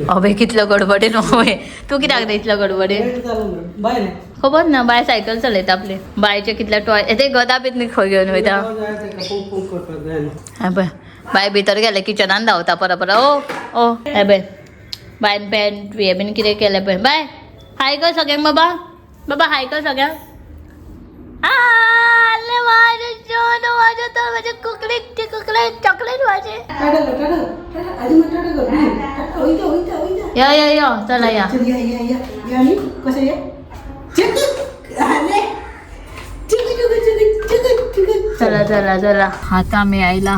अबे कितलो गडबडीन होय. तूं कित्याक रे इतलो गडबडीन? बाय रे. खबर ना, बाय सायकल चलयता आपली. बायचे कितले टॉय ते गदा बीन खंय घेवन वयता. हे पळय, बाय भितर गेले, किचनान धांवता परत परत. ओ ओ, हे पळय बायन पॅन्ट हे बीन कितें केलें पळय. बाय हाय कर सगळ्यांक. बाबा बाबा हाय कर सगळ्यांक. आले माझे सोनू, माझे तर माझे कुकलेट कुकलेट चॉकलेट माझे. या या या, चला या. चला चला चला. आता आमी आयला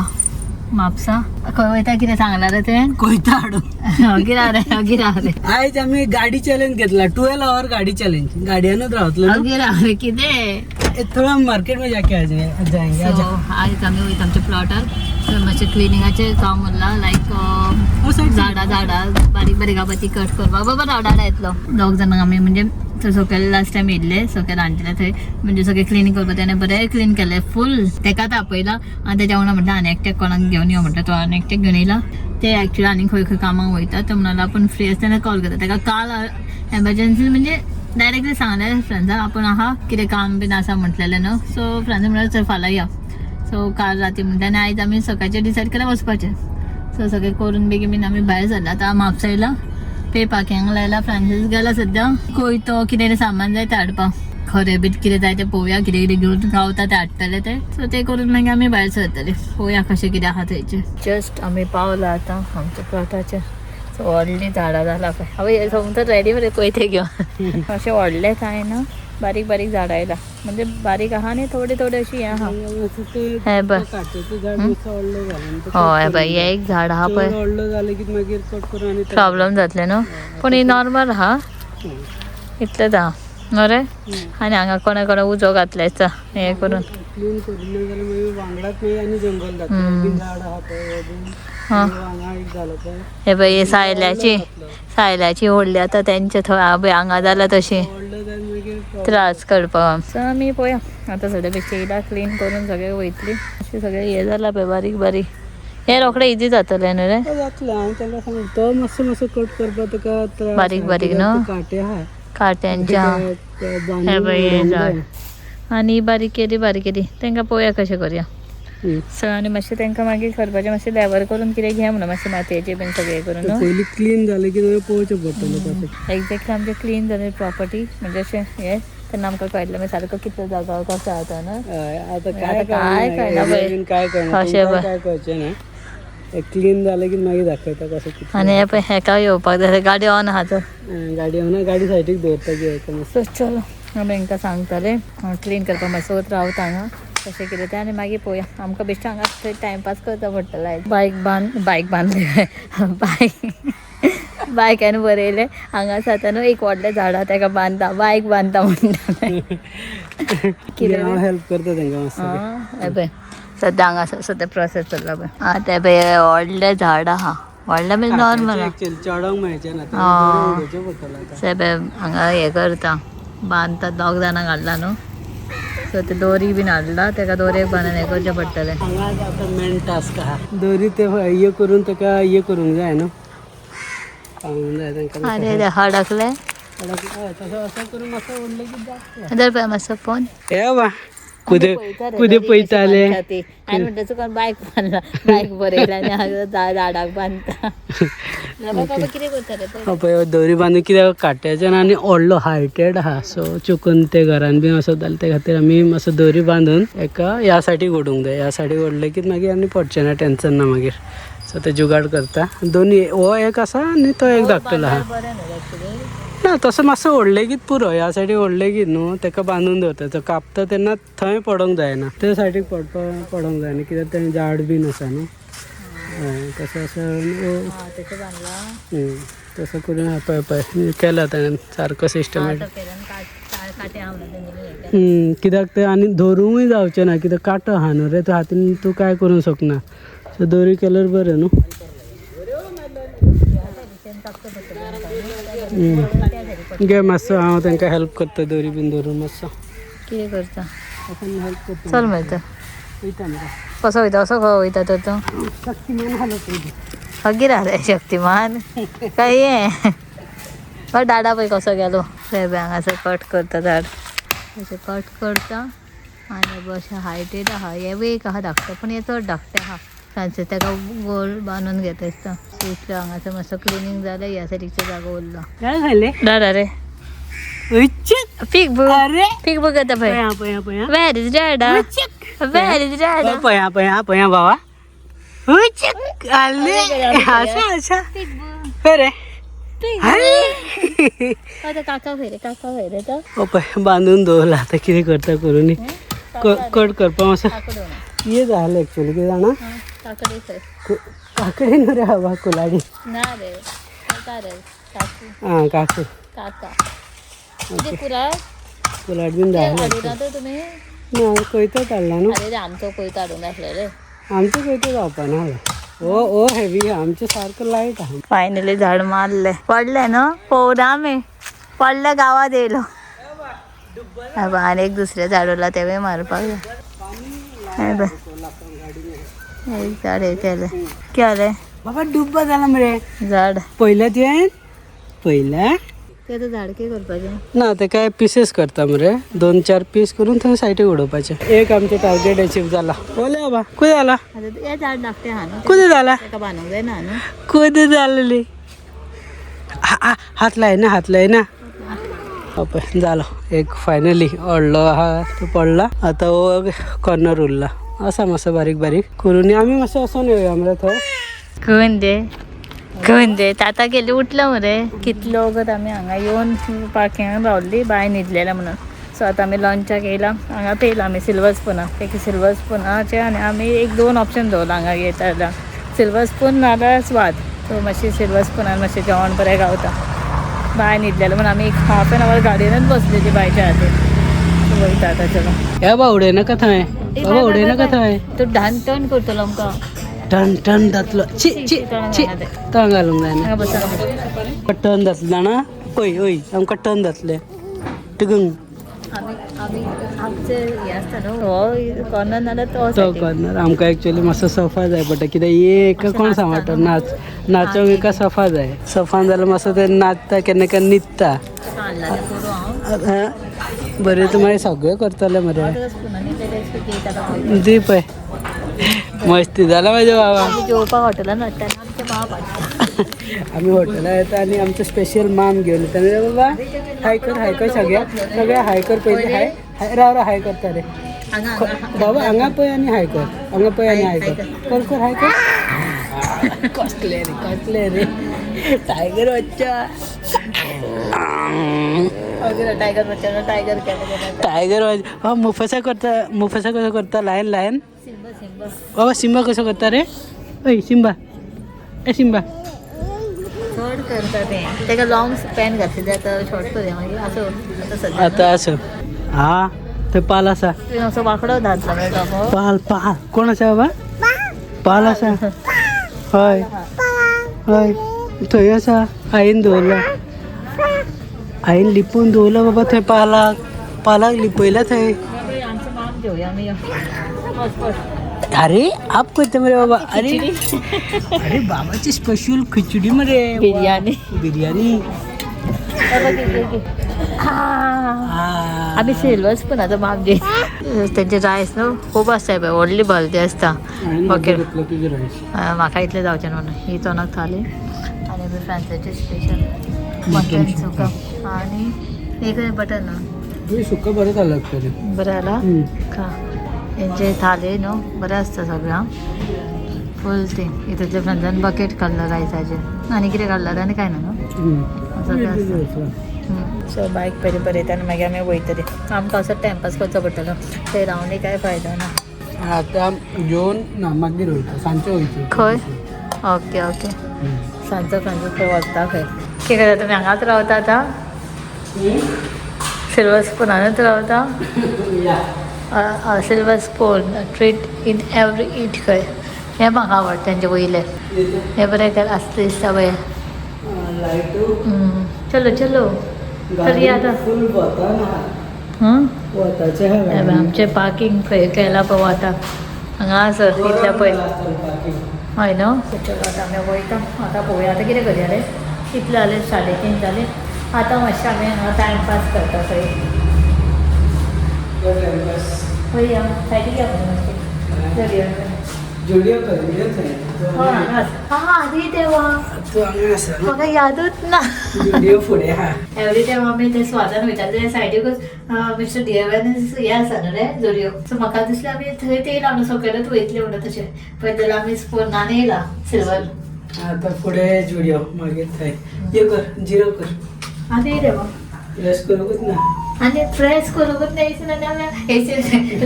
म्हापसा. खंय वयता, कितें सांगणार रे ते? कोयता हाडून. अगीर रे, अगीर रे. आयज आमी गाडी चॅलेंज घेतला, 12 our गाडी चॅलेंज. गाडयानूच रावतलो न्हू. अगीर रे कितें? ए, थोड़ा मार्केट में जाके आ जाए जाएंगे. सो आजा. आयज आमी वयता आमच्या प्लॉटार. थंय मातशें क्लिनिंगाचें काम उरलां, लायक हो, side. झाडां झाडां बारीक बारीक आहा पळय ती कट करपाक. बाबा रावडाडा येतलो. दोग जाणांक आमी म्हणजे थंय सकयल लास्ट टायम येयल्ले, सकयल आणलेले थंय म्हणजे सगळें क्लिनींग करपाक. तेणें बरें क्लीन केलें फूल. तेकाच आपयला आनी तेज्या वांगडा म्हटलें आनी एकट्याक कोणाक घेवन यो म्हणटा. तो आनी एकट्याक घेवन येयला. ते एक्चुअली आनी खंय खंय कामाक वयता. तो म्हणालो आपूण फ्री आसतना कॉल करता तेका. काल एमर्जन्सी म्हणजे डायरेक्टली सांगलें फ्रेंड्साक आपूण आहा, कितें काम बीन आसा म्हटलेलें न्हू. सो फ्रेंड्स म्हळ्यार चल फाल्यां या. सो काल राती म्हणटा आनी आयज आमी सकाळचें डिसायड केलें वचपाचें. सो सगळें करून बेगीन बीन आमी भायर सरला. आतां म्हापसा येयला, पे पार्किंगाक लायला. फ्रांसीस गेला सद्या कोयतो कितें कितें सामान जाय तें हाडपाक. खरें बीन कितें जाय तें पळोवया, कितें कितें घेवन गावता तें हाडटले ते. सो ते करून मागीर आमी भायर सरतले. पळोवया कशें कितें आहा थंयचें. जस्ट आमी पावला आतां आमच्या प्लॉटाचेर. सो व्हडलीं झाडां जाला पळय. हांव सोमतो रेडी मरे कोयते घेवन. अशें व्हडलें कांय ना, बारीक बारीक झाडां येयला. म्हणजे बारीक आहा आनी थोडी थोडी अशी हें आहा. हे पळय. काट्याचें झाड मातसो व्हडलो जालें. हय पळय, हें एक झाड आहा पळय. व्हडलो जालें की मागीर कट करून आनी प्रॉब्लम जातले न्हू. पूण ही नॉर्मल आहा, इतलेंच आहा न्हू रे. आनी हांगा कोणा कोणा उजो घातले दिसता हें करून. क्लीन करून ना जाल्यार मागीर वांगडाच मागीर आनी जंगल जातलें. बीन झाड आहा पळय हो बीन. हा. हांगा एक जालो पळय. हे पळय, हे सायल्याची सायल्याची व्हडली आतां तेंचे थंय पळय हांगा जाला तशी. व्हडलो जावन मागीर problem. त्रास करपाक. सो आमी पळोवया आतां सद्या बेश्टे येयला, क्लीन करून सगळें वयतली. अशें सगळें हें जालां पळय बारीक बारीक. हें रोखडें इजी जातलें न्हू रे? तो जातलें. हांव ताका सांग, तो मातसो मातसो कट करपाक ताका त्रास बारीक आहा, बारीक कित्याक न्हू? ते कांटे आहा. काट्यांच्या. ताका हे बांदून पळय हें उडोवंक झाड जाय. आनी बारीक केली बारीक केली तांकां पळोवया कशें करया. हम्म. सो आनी मातशें तांकां मागीर करपाचें, मातशें लेवर करून कितें घे म्हणून मातशें मातयेचें बीन सगळें करून ते न्हू. पयलीं क्लीन जालें की मागीर पळोवचें पडटलें कशें. एक्झॅक्टली आमचें क्लीन जालें प्रॉपर्टी म्हणजे अशें हें तेन्ना आमकां कळटलें मागीर सारको कितलो जागो कसो आसा न्हू. हय, आतां आता काय काय कळना, कळना पळय. बीन काय कळना. कशें तुमकां पळय. काय कळचें ना. क्लीन जालें की मागीर दाखयता कशें कितें. आनी हे पळय, हेका येवपाक जाय. गाडी ऑन आहा तर. गाडी ना, गाडी सायडीक दवरता की हेका मातसो. सो चलो, आमी हांकां सांगतले क्लीन करपाक. मातसो रावता हांगा कशें कितें तें आनी मागीर पळोवया. आमकां बेश्टें हांगा थंय टायमपास करचो पडटलो. बायक बांद, बायक बांदली, बायक बायकान बरयलें हांगा आसा न्हू एक व्हडलें झाड आहा, तेका बांदता, बायक बांदता म्हणटा. कितें हांव रे? हेल्प करता तांकां मातसो. आं, हें पळय, सद्या हांगा सद्या प्रोसेस चल्ला पळय. आं, तें पळय व्हडलें झाड आहा. व्हडलें म्हणजे नॉर्मल. एक्चुअली चडोंक मेळचें ना. आं. उडोवचें पडटलें आतां. से पळय, हांगा हें करता, बांदता. दोग जाणां घातला न्हू. सो ते दोरी बीन हाडला, तेका दोरयेक बांदून हें करचें पडटलें. हांगा आतां मेन टास्क आहा, दोरी ते हे करून ताका हे करूंक जाय न्हू, पावूंक जाय तांकां. अरे रे, हडकले. हय, तसो असो करून मातसो ओडलें की जातलें. धर पळय मातसो फोन. हे बा कुदे कुदे पयताले. हांवें म्हणटा तुका बायक बांदला, बायक बरयला आनी हांगा झाडाक बांदता. बाबा कितें करता रे पळय. हो पळय, दोरी बांदून कित्याक काट्याच्यान आनी व्हडलो हायटेड आहा. सो चुकून ते घरान बीन वचत जाल्यार ते खातीर आमी मातसो दोरी बांदून एका ह्या सायडीक ओडूंक जाय. ह्या सायडीक ओडलें की मागीर आनी पडचें ना, टेन्शन ना मागीर. सो ते जुगाड करता दोनी. हो एक आसा आनी तो एक धाकटलो आहा. बरें न्हू एक्चुअली. ना, तसो मातसो ओडलें पुरो. ह्या सायडीक ओडलें की न्हू ताका बांदून दवरता. तो कापता तेन्ना थंय पडोंक जायना, ते सायडीक पडपा पडोंक जायना, कित्याक तें झाड बीन आसा न्हू. हय, तशें असो. हा, तशें बांदला. तसं करून हा पळय पळय केला ताणें सारको सिस्टमॅटीक. सकयल्यान कांटे आहा म्हणून तेंगेलें हें केलां. कित्याक ते आनी धरूंकूय जावचें ना, कित्याक कांटो आहा न्हू रे, तूं हातीन तूं काय करूंक शकना. सो दोरी केल्यार बरें न्हू. घे मातसो, हांव तांकां हेल्प करता दोरी बीन धरून मातसो. कितें करता? हेल्प करता. चल मागीर तर. वयता मरे. कसो वयता? असो खंय वयता तर तूं? शक्तिमान हालो पयलीं. मागीर रे शक्तिमान काय हें डाडा पळय कसो गेलो. हे पळय हांगासर कट करता झाड, अशें कट करता आनी अशें हायटेड आहा. हेवूय एक आहा धाकटें, पूण हें चड धाकटें आहा. फ्रांसीस ताका गोल बांदून घेता दिसता. इतलें हांगासर मातसो क्लिनींग जालें. ह्या सायडीचो जागो उरलो. काय झाले? डाडा रे पीक बू पीक बू करता पळय. पया पया पया. वेर is Dada? Where is Dada? पया पया पया बाबा. आले अशा अशा रे. आता काका खंय रे? काका खंय रे तो? पळय बांदून दवरला. आतां कितें करता करूं, कट करपाक मातसो ये जालें एक्चुअली. कितें जाणा, काकडी न्हू रे बाबा, कुलाडी. ना रे, काका रे, काकू. आं काकू. काका कुराड. कुलाड बीन जालें तुमी ना कोयतो काडला न्हू. अरे आमचो कोयतो हाडूंक नासले रे. आमचो कोयतो जावपा ना. ओ ओ हेवी आमचें सारको लायट आहा. फायनली झाड मारले, पडले न्हू पोवना आमी पडले गावात येयलो. आनी एक दुसरें झाड उरला तेवूय मारपाक जाय. एक झाड हे केलें. कितें जालें बाबा? डुब्बा जाला मरे झाड. पयलें तुवें पयलें तें आतां झाड कितें करपाचें? ना ते काय पिसीस करता मरे, 2-4 पीस करून थंय सायडीक उडोवपाचे. एक आमचें टार्गेट अचीव जाला. ओले बाबा कुदे जाला? आतां हें झाड धाकटें आहा न्हू, कुदे जाला? ताका बांदूंक जायना न्हू. कुदे जालेली? हात लायना, हात लायना. पळय जालो एक फायनली. व्हडलो आहा तो पडला. आतां हो कॉर्नर उरला आसा मातसो बारीक बारीक करून आमी मातसो वचोन येवया मरे थंय. खंय दे खंय दे ताता गेली उठलो मरे. कितलो वगत आमी हांगा येवन पार्किंगान रावल्ली, बाय न्हिदलेलें म्हणून. सो आतां आमी लंचाक येयला. हांगा पयला आमी सिल्वर स्पुनाक. एक सिल्वर स्पुनाचें आनी आमी 1-2 ऑप्शन दवरला हांगा येता जाल्यार, सिल्वर स्पून नाजाल्यार स्वाद. सो मातशी सिल्वर स्पुनान मातशें जेवण बरें गावता. बाय न्हिदलेलें म्हणून आमी एक हाफ एन our गाडयेनच बसलेली बायच्या हातीन. वयता आतां, चलो. हे बा उडयनाका थंय बाबा, उडयनाका थंय. तूं धान टर्न करतलो आमकां. टन टन जातलो. ची ची ची, तोंड घालूंक जायना. हांगा बस, हांगा बस. टर्न जातलो जाणा. ओय ओय आमकां टर्न जातलें टिगूंग. आमी आमी आमचे हें आसता न्हू, हो कॉर्नर नाल्यार तो तो कॉर्नर आमकां एक्चुअली मातसो सोफा जाय पडटा. कित्याक एक कोण सांबाळटा? नाच नाचोंक एका सोफा जाय. सोफान जाल्यार मातसो ते नाचता, केन्ना केन्ना न्हिदता. बरें तूं मागीर सगळें करतलें मरे. दी पळय मस्ती जाला म्हाजे बाबा. जेवपाक हॉटेलान वता आमचे माप आमी हॉटेलान येता आनी आमचो स्पेशल माम घेवन येता. रे बाबा हाय कर, हाय कर सगळ्या सगळ्या हाय कर पयलीं. हाय हाय राव राव हाय करता रे बाबा. हांगा पळय आनी हाय कर, हांगा पळय आनी हाय कर, कर कर हाय कर. कसले रे कसले रे टायगर बच्चा. टायगर बच्चा, टायगर टायगर बच्चा. मुफसा करता, मुफसा कसो करता? लायन लायन सिम्बा सिम्बा बाबा. सिम्बा कसो करता रे? ओय सिम्बा, ए सिम्बा. चड करता तें. ताका लॉंग पॅन घातलें, आतां शॉर्ट करया मागीर. आसो आतां सद्या आतां आसो. हा थंय पाल आसा. तुवें असो वांकडो घातला मेळटा. पाल पाल कोण आसा बाबा? पाल आसा. हय हय थंय आसा. आईन दवरला, आईन लिपून दवरला बाबा थंय. पालाक पालाक लिपयला थंय. आमचो माम घेवया आमी. बस बस. अरे आप करता मरे बाबा. अरे अरे बाबाची स्पेशल खिचडी मरे. बिर्याणी. बिर्याणी. आमी सिल्वर स्पुनाचो माप घे. तेंचे रायस न्हू खूब आसता पळय, व्हडली भलती आसता. ओके, म्हाका इतलें जावचें न्हू. ही चोणक थाली आनी फ्रांसाचे स्पेशल मटन सुका आनी एक बटन न्हू. सुका बरें जालां एक्चुअली. बरें जालां खा. तेंचे थाली न्हू बरें आसता सगळें फूल ते. हितूंतले फ्रांसान बकेट काडला रायसाचें आनी कितें काडलां आनी कांय ना न्हू सगळें आसता. सो बायक पयलीं बरयता आनी मागीर आमी वयतली. आमकां असो टायमपास करचो पडटलो, थंय रावनूय कांय फायदो ना. आतां जेवन ना मागीर वयता, सांजचे वयचो. खंय? ओके ओके, सांजचो सांजचो खंय वता खंय? कितें करता तुमी? हांगाच रावता आतां? सिल्वर स्पुनानूच रावता? Silver spoon treat in every eat खंय. हें म्हाका आवडटा तेंचे वयलें. हें बरें आसता दिसता पळय. चलो चलो तरी आतां आमचें पार्किंग खंय केलां पळय वता हांगा आसा इतल्या पळय. हय न्हू. चलो आतां आमी वयता. आतां पळोवया आतां कितें करया रे. कितले जाले? 3:30 जाले. आतां मातशें आमी हांगा टायमपास करता थंय. वया सायडीक या मरे मातशें चलया. जुडियो कर, जुडियो थंय. हय हांगाच. हां आदी देवा. तूं हांगा आसा न्हू. म्हाका यादूच ना. जुडियो फुडें आहा. एवरी टायम आमी ते स्वादान वयताले ते सायडीकूच मिस्टर डिएवन हें आसा न्हू रे जोडयो. सो म्हाका दिसलें आमी थंय ते येयला म्हणून सकयलूच वयतले म्हणून. तशें पळयत जाल्यार आमी स्पोनान येयला सिल्वर. आतां फुडें जुडियो, मागीर थंय यो कर, जिरो कर. आनी देवा. प्रेस करूंकच ना. आनी प्रेस करूंकच ना. एसीन आनी आमी एसीन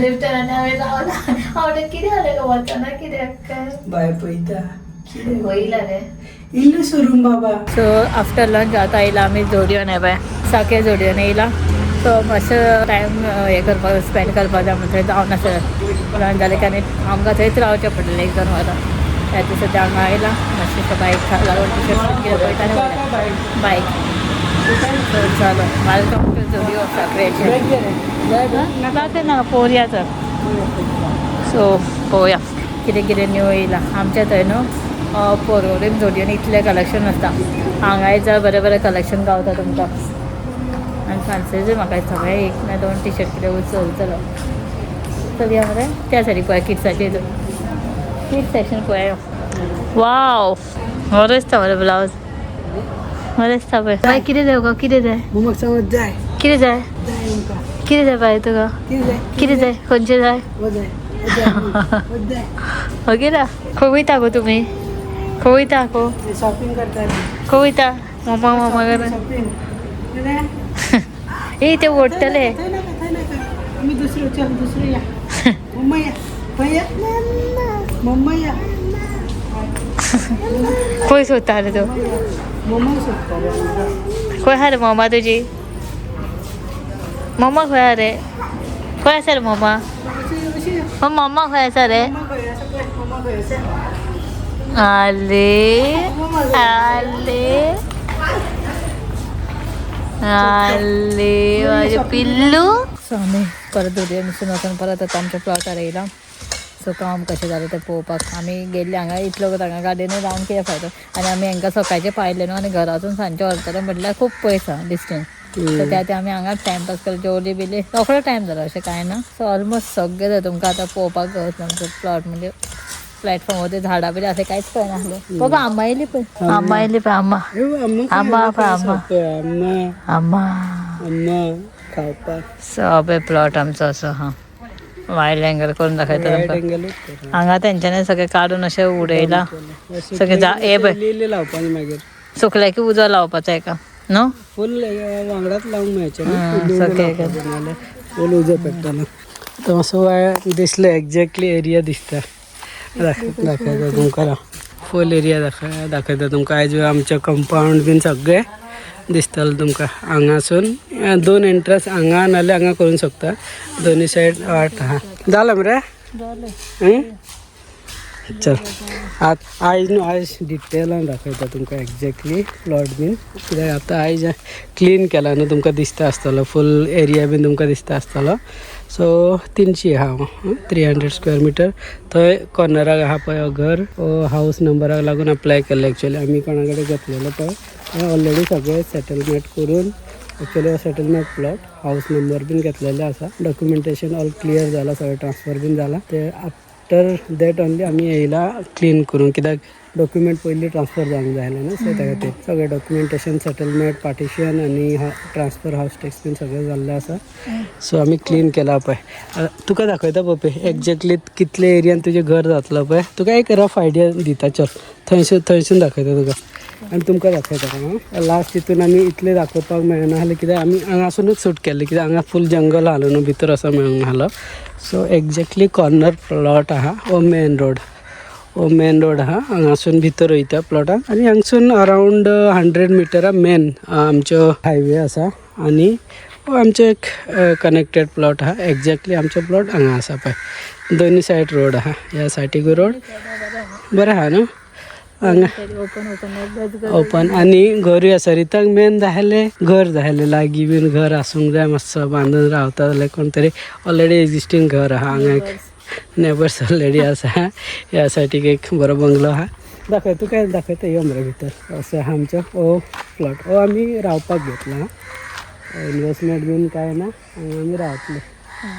लिफ्टान आनी हांवें लावला. हांव म्हणलें कितें जालें गो वचना कित्याक काय. बाय पळयता. वयला रे. इल्लो सोरूम बाबा. सो आफ्टर लंच आतां येयला आमी जोडियोन. हे पळय साके जोडियोन येयला. सो मातसो टायम हें करपाक स्पेंड करपाक जाय म्हणून थंय जावन आसा. लंच जालें की आनी आमकां थंयच रावचें पडलें एक दोन वरां. त्या दिसा सद्या हांगा आयला मातशें बायक लागून कितें पळयता आनी बायक. सो चलो welcome to Zudio साखरेचें. बाकी ना पळोवया तर. सो पळोवया कितें कितें न्यू येयलां आमच्या थंय न्हू. पोरवरीम जोडियोन इतलें कलेक्शन आसता. हांगाय जाय बरें बरें कलेक्शन गावता तुमकां. आनी फॅन्सीजूय म्हाका दिसता सगळें एक ना दोन टी शर्ट कितें उचलतलो. चलया मरे त्या सायडीक पळय किड्साचे हितून किड्स सेक्शन पळय. वाव बरो दिसता मरे ब्लावज. बरें दिसता पळय. बाय कितें जाय गो? कितें जाय? मम्माक सांगत जाय. कितें जाय? जाय आमकां. कितें जाय बाय तुका? कितें जाय? कितें जाय? खंयचें जाय? हो जाय, हो जाय, हो जाय. ओके ना. खंय वयता गो तुमी? खंय वयता गो? शॉपिंग करता. खंय वयता? मम्मा मम्मा करून. शॉपिंग ए ते ओडटले. थंय नाका, थंय नाका. आमी दुसरो चल, दुसरो या. मम्मा या, खंय या? मम्मा या. खंय सोदता रे तूं? मम्मा सोदता रे आमकां. खंय आहा रे मम्मा तुजी? मम्मा खंय आहा रे? खंय आसा रे मम्मा? अशी अशी. मम्मा खंय आसा रे? मम्मा खंय आसा पळय, मम्मा खंय आसा. आले आले आले माझे पिल्लू. सो आमी परत जोडियो मिसून वचून परत आतां आमच्या प्लॉटार येयला. सो काम कशें जालें तें पळोवपाक आमी गेल्ले हांगा. इतलो हांगा गार्डनूय रावन कितें फायदो. आनी आमी हांकां सकाळचें पायलें न्हू आनी घरा वचून सांजचें व्हरतले म्हटल्यार खूब पयस आहा डिस्टन्स. सो त्या खातीर आमी हांगाच टायमपास केलो. जेवली बिली रोखडो टायम जालो अशें कांय ना. सो ऑलमोस्ट सगळें जालें. तुमकां आतां पळोवपाक गावतलें आमचो प्लॉट म्हणजे प्लॅटफॉर्म वयता झाडां बिडां अशें कांयच पळयनासलें. बाबा आंबा येयली पळय, आंबा येयली पळय, आंबा. आंबा पळय, आंबा. आंबा. आंबा. आंबा खावपाक. सगळे प्लॉट आमचो असो हा वायड अँगल करून दाखयता तुमकां. हांगा तेंच्यांनी सगळें काडून अशें उडयलां सगळें. हे पळय. इल्ले लावपाक मागीर. सुकलें की उजो लावपाचो हेका न्हू. फुल वांगडाच लावंक मेळचें. सगळें. फूल उजो पेट्टलो. आतां मातसो दिसलो एक्झॅक्टली एरिया दिसता. दाखयता तुमकां, फूल एरिया दाखयता तुमकां. आयज आमचें कंपावंड बीन सगळें दिसतलें तुमकां. हांगासून दोन एंट्रन्स हांगा नाल्यार हांगा करूंक शकता. दोनूय सायड वाट आहा. जालें मरे? चल आत आयज न्हू आयज डिटेलान दाखयता तुमकां एक्झॅक्टली प्लॉट बीन. कित्याक आतां आयज क्लीन केला न्हू, तुमकां दिसता आसतलो फूल एरिया बीन तुमकां दिसता आसतलो. सो 300 आहा, 300 स्क्वेअर मिटर. थंय कॉर्नराक आहा पळय हो घर, हो हावस नंबराक लागून अप्लाय केल्लें. एक्चुअली आमी कोणा कडेन घेतलेलो पळय ऑलरेडी सगळें सेटलमेंट करून. एक्चुअली हो सेटलमेंट प्लॉट, हावस नंबर बीन घेतलेले आसा. डॉक्युमेंटेशन ऑल क्लियर जाला, सगळें ट्रान्सफर बीन जाला. ते आफ्टर that only आमी येयला क्लीन करूंक, कित्याक डॉक्युमेंट पयलीं ट्रान्सफर जावंक जाय आसलें न्हू. सो त्या खातीर सगळें डॉक्युमेंटेशन, सेटलमेंट, पार्टिशन आनी ट्रान्सफर हावस टॅक्स बीन सगळें जाल्लें आसा. सो आमी क्लीन केला पळय. तुका दाखयता पळय एक्झॅक्टली कितले एरियान तुजें घर जातलो पळय. तुका एक रफ आयडिया दिता. चल थंयसून थंयसून दाखयता तुका आनी तुमकां दाखयता. लास्ट तितून आमी इतलें दाखोवपाक मेळना आसलें, कित्याक आमी हांगासुनूच शूट केल्लें, कित्याक हांगा फूल जंगल आसलो न्हू, भितर वचोंक मेळूंक नासलो. सो एक्झॅक्टली कॉर्नर प्लॉट आहा. हो मेन रोड, हो मेन रोड आहा. हांगासून भितर वयता प्लॉटान आनी हांगसून अरावंड 100 मिटरा मेन आमचो हायवे आसा आनी हो आमचो एक कनेक्टेड प्लॉट आहा. एक्झॅक्टली आमचो प्लॉट हांगा आसा पळय. दोनूय सायड रोड आहा. ह्या सायडीकूय रोड बरें आहा न्हू हांगा. Open open. ओपन आनी घरूय आसा. रिताक मेन जाय आसलें घर जाय आसलें, लागीं बीन घर आसूंक जाय, मातसो बांदून रावता जाल्यार कोण तरी. ऑलरेडी एग्जिस्टींग घर आहा हांगा एक. नेबर्स ऑलरेडी आसा. ह्या सायडीक एक बरो बंगलो आहा. दाखय तुका, दाखयता, यो मरे भितर. असो आहा आमचो हो प्लॉट. हो आमी रावपाक घेतला, इन्वेस्टमेंट बीन काय ना. हांगा आमी रावतले.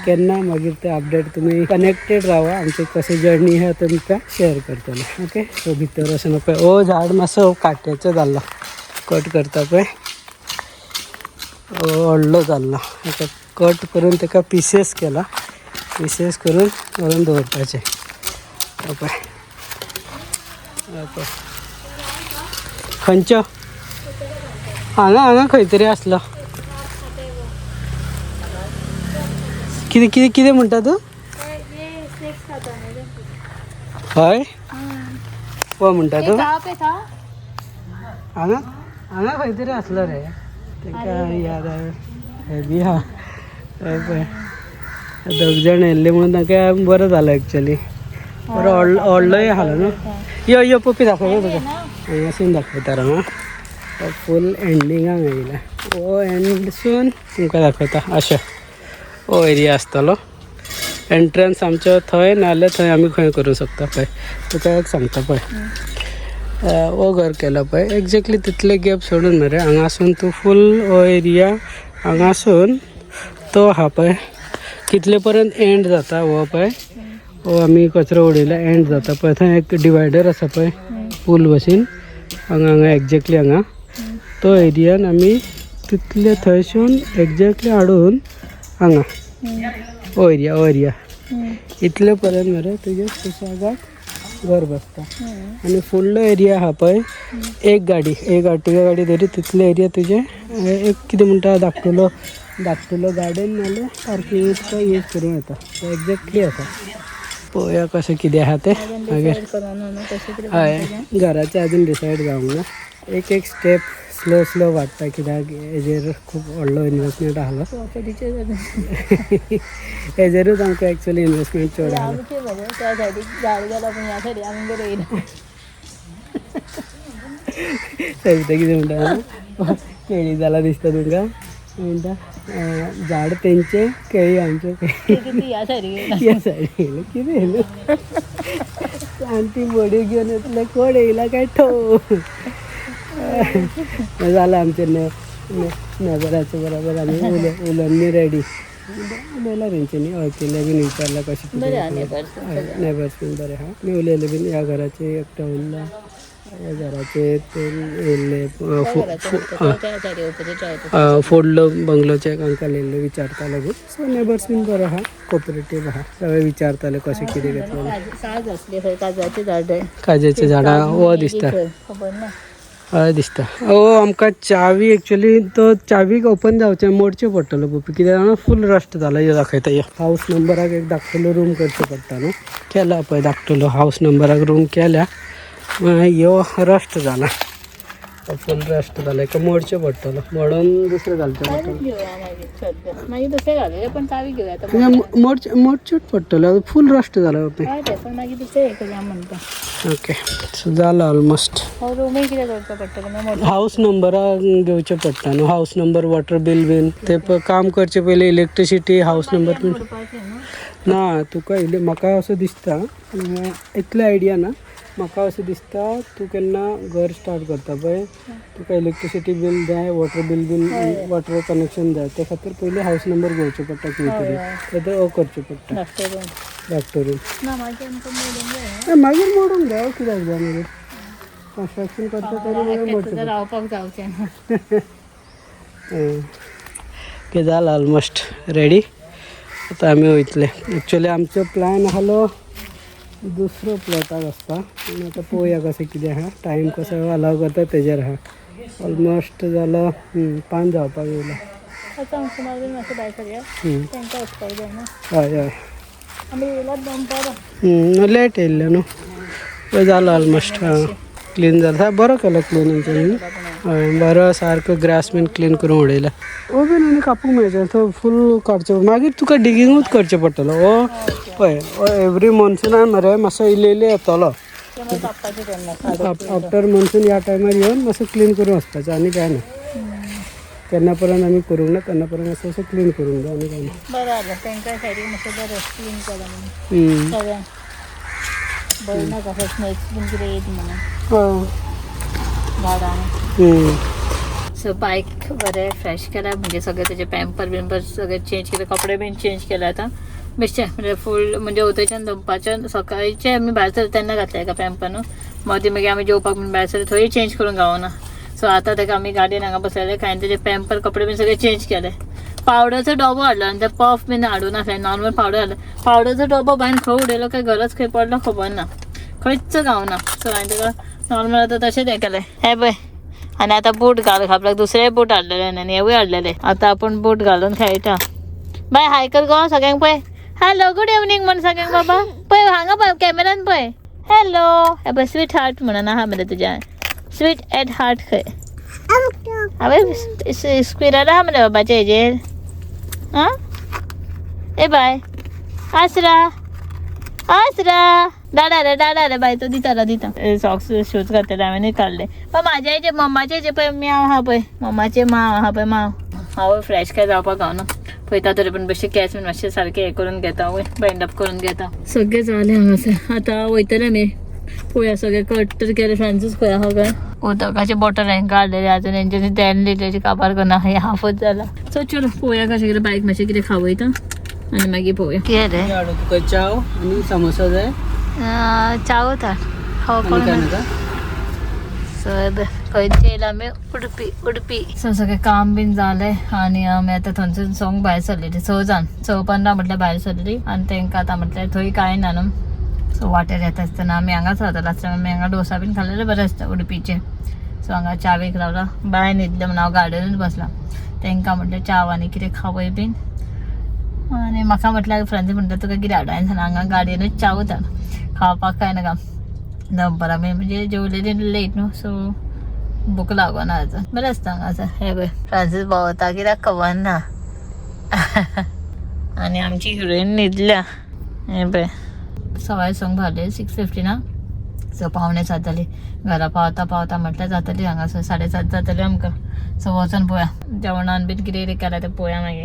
केन्ना मागीर ते अपडेट, तुमी कनेक्टेड रावा. आमचे कशें जर्नी आहा तुमकां शेअर करतले. ओके, सो भितर वचून पळय, हो झाड मातसो काट्याचो जाल्लो, कट करता पळय. हो व्हडलो जाल्लो, ताका कट करून ताका पिसीस केला. पिसीस करून व्हरून दवरपाचें. हो पळय, हो पळय. खंयचो? हांगा हांगा खंय तरी आसलो. कितें कितें कितें म्हणटा तूं? हय, हो म्हणटा तूं. हांगा हांगा खंय तरी आसलो रे, ताका याद हे बी आहा. हय पळय, दोग जाण येयल्ले म्हणून तांकां बरो जालो एक्चुली. बरो व्हडलो व्हडलोय आसलो न्हू. यो यो पप्पी, दाखय तुका. हांगासून दाखयता हांव. फूल एंडिंगाक येयला. हो एंडसून तुमकां दाखयता. अशें हो एरिया आसतलो. एंट्रन्स आमचो थंय, नाजाल्यार थंय आमी खंय करूंक शकता. पळय, तुका एक सांगता पळय, हो घर केला पळय, एक्झॅक्टली तितले गॅप सोडून मरे. हांगासून तूं फूल हो एरिया हांगासून तो आहा पळय, कितले पर्यंत एंड जाता हो पळय. हो आमी कचरो उडयला, एंड जाता पळय. थंय एक डिवायडर आसा पळय, पूल भशेन. हांगा हांगा एक्झॅक्टली हांगा तो एरियान आमी तितले थंयसून एक्झॅक्टली हाडून हांगा हो एरिया, हो एरिया इतले पर्यंत मरे तुजे सुशेगाद घर बसता. आनी फुडलो एरिया आहा पळय, एक गाडी, एक अर्टिगा गाडी तरी तितले एरिया तुजे एक कितें म्हणटा, धाकटुलो धाकटुलो गार्डन नाल्यार पार्किंग तुका यूज करूं येता. एक्झॅक्टली आसा. पळोवया कशें कितें आहा तें मागीर. हय, घराचें अजून डिसायड जावंक ना. एक एक स्टेप स्लो स्लो वाडटा, कित्याक हेजेर खूब व्हडलो इन्वेस्टमेंट आसलो. हेजेरूच आमकां एक्चुअली इन्वेस्टमेंट चड आसलो. आमचे बरें त्या सायडीक झाड गेला, पूण ह्या सायडीक आमगेर येयला. सविता कितें म्हणटा, केळी जाला दिसता तुमकां. म्हणटा झाड तेंचे, केळी आमचे. किती ह्या सायडीक येयला. ह्या सायडीक येयलें कितें येयलें आनी ती बडी घेवन येतले, कोण येयला काय ठो जालां. आमचें ने नेबराचे बरोबर आमी उलोवन बी रेडी उलयला तेंच्यांनी, वळखिल्ले बीन विचारलां कशें. बरें आहा कितें. नेबर्स. नेबर्स बीन बरें आहा. आमी उलयले बीन. ह्या घराचे एकटो उरला, ह्या घराचे ते येयल्ले. त्या सायडीक ओपोजीट रावता. फोडलो बंगलोचे एक अंकल येयल्ले, विचारताले बीन. सो नेबर्स बीन बरो आहा, कोऑपरेटीव आहा. सगळे विचारताले कशें कितें घेतलें. काज आसली खंय, काजाची झाड. काजेचीं झाडां हो दिसता. खबर ना. हय दिसता. ओ आमकां चावी एक्चुली तो चावीक ओपन जावचें, मोडचें पडटलो पप्पी, कित्याक जाणा, फूल रस्ट जाला. यो दाखयता, यो. हावस नंबराक एक धाकटुलो रूम करचो पडटा न्हू. केला पळय, धाकटुलो हावस नंबराक रूम केल्या. मागीर यो रस्ट जाला, फूल रस्ट जाला. एका मोडचें पडटलो, मोडून दुसरें घालचें पडटलो. घेवया मागीर, सद्या मागीर दुसरें घालूया, पण चावी घेवया आतां. म्हणजे मोडचें मोडचेंच पडटलो, फूल रस्ट जाला पप्पी. हय तें, पण मागीर दुसरें हें करूया म्हणटा. ओके, सो जालां ऑलमोस्ट. हो रूमूय कितें करचो पडटलो मागीर? हावस नंबरा घेवचें पडटा न्हू, हावस नंबर, वॉटर बील बीन ते काम करचे पयलीं इलेक्ट्रिसिटी, हावस नंबर बीन. मोडपाचें न्हू. ना, तुका इल्लें म्हाका असो दिसता, इतलें आयडिया ना. म्हाका अशें दिसता, तूं केन्ना घर स्टार्ट करता पळय, तुका इलेक्ट्रिसिटी बील जाय, वॉटर बील बीन, वॉटर कनेक्शन जाय. ते खातीर पयलीं हावस नंबर घेवचो पडटा खंय तरी, तें ओ करचें पडटा. धाकटें रूम. धाकटो रूम. ना, मागीर आमकां मोडूंक जाय. मागीर मोडूंक जाय. कित्याक जाय? मागीर कन्स्ट्रक्शन करता तरी मागीर मोडचें. सुद्दां रावपाक जावचें ना. ओके, जालां ऑलमोस्ट रेडी. आतां आमी वयतले. एक्चुली आमचो प्लॅन आहलो दुसरो प्लॉटाक वचपा, पूण आतां पळोवया कशें कितें आहा. टायम कसो अलाव करता तेजेर आहा. ऑलमोस्ट जालो, 5 जावपाक येयला. आतां आमकां मागीर मातशें भायर सरया. तांकां वचपाक जाय न्हू. हय हय. आमी येयलात दनपारां. लेट येयल्ले न्हू. पळय, जालो ऑलमोस्ट. हां, क्लीन जाला. बरो केलो क्लीन आमच्यांनी. हय, बरो सारको ग्रास बीन क्लीन करून उडयला. ओ बीन आनी कापूंक मेळचें, तो फूल काडचें, मागीर तुका डिगींगूच करचें पडटलो. हो पळय, हो एवरी मॉन्सुनान मरे मातसो इल्लो इल्लो येतलो. ते मागीर कापपाचें तेन्ना. आफ्टर मॉन्सून ह्या टायमार येवन मातसो क्लीन करून वचपाचें, आनी कांय ना. केन्ना पर्यंत आमी करूंक ना तेन्ना पर्यंत मातशें अशें क्लीन करूंक जाय आनी कांय ना. बरं जालें तांकां सायडीक मातशें बरें क्लीन केलां म्हणून सगळ्यांक बरें नाका स्नेक्स बीन कितें येत म्हणून झाडां. सो बायक बरें फ्रेश केला, म्हणजे सगळे त्याचे पॅम्पर बिम्पर सगळे चेंज केले, कपडे बीन चेंज केले. आतां बेश्टे म्हणजे फूल म्हणजे वतच्यान दनपारच्यान सकाळचे आमी भायर सरले तेन्ना घातले एका पॅम्पर न्हू, मदीं मागीर आमी जेवपाक बीन भायर सरले थंय चेंज करूंक गावना. सो आतां ताका आमी गाडयेन हांगा बसलेले कांय तेजे पॅम्पर कपडे बीन सगळे चेंज केले. पावडरचो डबो हाडलो आनी ते पफ बीन हाडूं नासले, नॉर्मल पावडर हाडलो. पावडरचो डबो बायन खंय उडयलो काय घरच खंय पडलो खबर ना, खंयच गावना. सो हांवें ताका नॉर्मल आतां तशेंच हें केलें. हें पळय, आनी आतां बूट घाल आपल्याक दुसरेय बूट हाडलेले आनी हेवूय हाडलेले. आतां आपूण बूट घालून खेळटा. बाय हाय कर गो सगळ्यांक. पळय हॅलो गुड इवनींग म्हण सगळ्यांक बाबा. पळय हांगा पळय कॅमेरान पळय. हॅलो, हे पळय स्वीट हार्ट म्हणून आहा मरे तुज्या, स्वीट एट हार्ट खंय. हांवें स्क्विरल आहा मरे बाबाच्या हेजेर. आं ए बाय आसरा आसरा डाडा रे डाडा रे बाय तो दिता रे दिता. सॉक्स शूज घातलेले हांवें काडले. पण म्हाज्या हेजे मम्माचे हेजे पळय म्याव आहा पळय, मम्माचे माव आहा पळय माव. हांव फ्रेश काय जावपाक गावना पळयता, तरी पण बेश्टे केंस बीन मातशे सारके हें करून घेता, बायंड अप करून घेता. सगळें जालें हांगासर, आतां वयतले आमी पळोवया. सगळें कट तर केलें. फ्रांसीस खंय आहा काय? उदकाचे बॉटल हांकां हाडलेले, आजून हेंच्यानी 10 लिटरची काबार करना, हें हाफच जाला. सो चलो पळोवया कशें कितें. बायक मातशें कितें खावयता आनी मागीर पळोवया कितें रे. हाडूं तुका चाव आनी समोसा जाय? चावत हाड आनी खावपाक काय ना. नाका? सो खंयचे येयला आमी उडपी उडपी. सो सगळें काम बीन जालें आनी आमी आतां थंयसून सोंग भायर सरलेली 6 जाण, 6:15 म्हटल्यार भायर सरली. आनी तांकां आतां म्हटल्यार थंय कांय ना न्हू. सो वाटेर येता आसतना आमी हांगाच रावता. लास्ट टायम आमी हांगा डोसा बीन खाल्लेले बरें आसता उडपीचे. सो हांगा चावेक रावला, बाय न्हिदलें म्हणून हांव गार्डनूच बसलां. तांकां म्हटलें चाव आनी कितें खावय बीन आनी म्हाका म्हटल्यार फ्रेंड्स म्हणटा तुका कितें हाडूं? हांवें सांगलें हांगा गाडयेनूच चावूच हाड, खावपाक कांय नाका. दनपारां आमी म्हणजे जेवलेली लेट न्हू, सो भूक लागना आतां. बरें आसता हांगासर. हे पळय फ्रांसीस भोंवता कित्याक खबर ना आनी आमची हिरोईन न्हिदल्या. हे पळय 6:15 जाले, 6:15. सो 6:45 जाली. घरा पावता पावता म्हटल्यार जातली हांगासर 7:30 जातली आमकां. सो वचोन पळोवया जेवणान बीन कितें कितें केलां तें पळोवया मागीर.